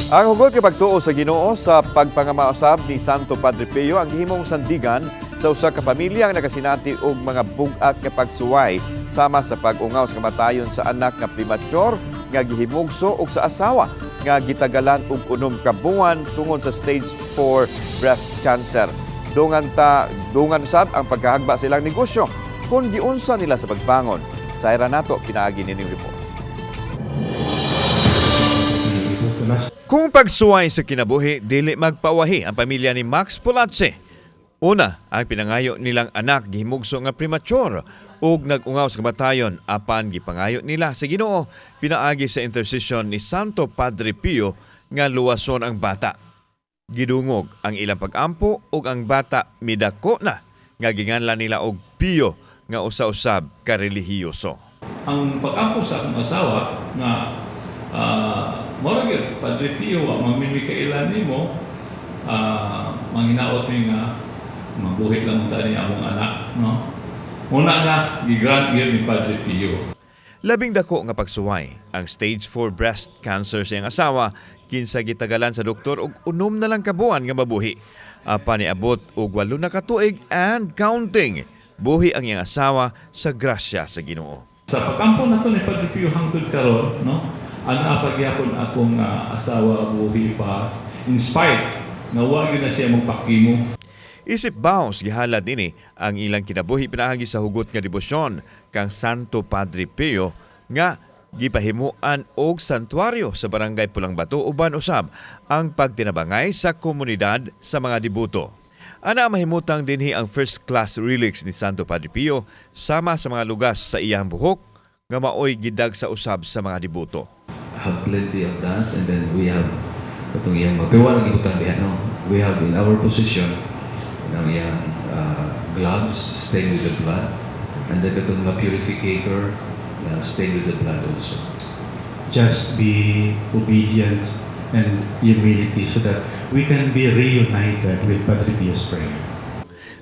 Ang hugot kay pagtuo sa Ginoo sa pagpangamausab ni Santo Padre Pio ang gihimong sandigan sa usa ka pamilya ang nakasinati og mga bug-at nga pagsuway sama sa pag-ungaw sa kamatayon sa anak nga premature nga gihimugso ug sa asawa nga gitagalan og 6 ka buwan tungod sa stage 4 breast cancer. Dungan ta dungan sab ang pagkahagba sa ilang negosyo kung giunsa nila sa pagbangon. Sayran nato pinaagi nining report. It was the last Kung pagsuway sa kinabuhi, dili magpawahi ang pamilya ni Max Pulache. Una, ang pinangayo nilang anak gihimugso nga premature ug nag-ungaw sa kamatayon apan gipangayo nila sa Ginoo pinaagi sa intercession ni Santo Padre Pio nga luwason ang bata. Gidungog ang ilang pag-ampo ug ang bata midako na nga ginganlan nila og Pio nga usa-usab ka relihiyoso. Ang pag-ampo sa akong asawa nga mao ra gyud, Padre Pio, wa man mi kailan nimo, manghinaot mi nga mabuhi lang unta ni among anak, no? Muna nga gi-grant gyud ni Padre Pio. Labing dako nga pagsuway ang stage 4 breast cancer sa iyang asawa kinsa gitagalan sa doktor og 6 na lang ka buwan nga mabuhi. Apan niabot og 8 na ka tuig and counting. Buhi ang iyang asawa sa grasya sa Ginoo. Sa pag-ampo nato ni Padre Pio hangtod karon, no? Ana pagyapon akong asawa, buhi pa in spite nga wa gyud na siya magpa-chemo. Isip baos gihalad nini ang ilang kinabuhi pinaagi sa hugot nga debosyon kang Santo Padre Pio nga gipahimuan og santuario sa Barangay Pulang Bato uban usab ang pagtinabangay sa komunidad sa mga deboto. Ana mahimutang dinhi ang first class relics ni Santo Padre Pio sama sa mga lugas sa iyang buhok nga maoy gidagsa usab sa mga deboto. Have plenty of that, and then we have katong iyang mga, pero wala gibutang diha, no? We have in our position ang iyang gloves stained with the blood and then katong mga purificator na stained with the blood also. Just be obedient and humility so that we can be reunited with Padre Pio's prayer.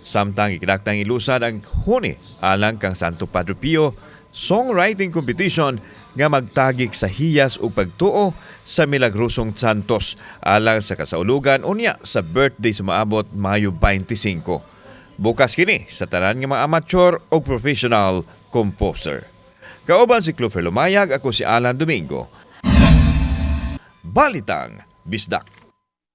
Samtang gidaktang ilusad ang huni alang kang Santo Padre Pio songwriting competition nga magtagik sa hiyas ug pagtuo sa milagrosong Santos alang sa kasaulugan unya sa birthday sa maabot Mayo 25. Bukas kini sa tanan nga mga amateur o professional composer. Kauban si Clover Lumayag, ako si Alan Domingo. Balitang Bisdak.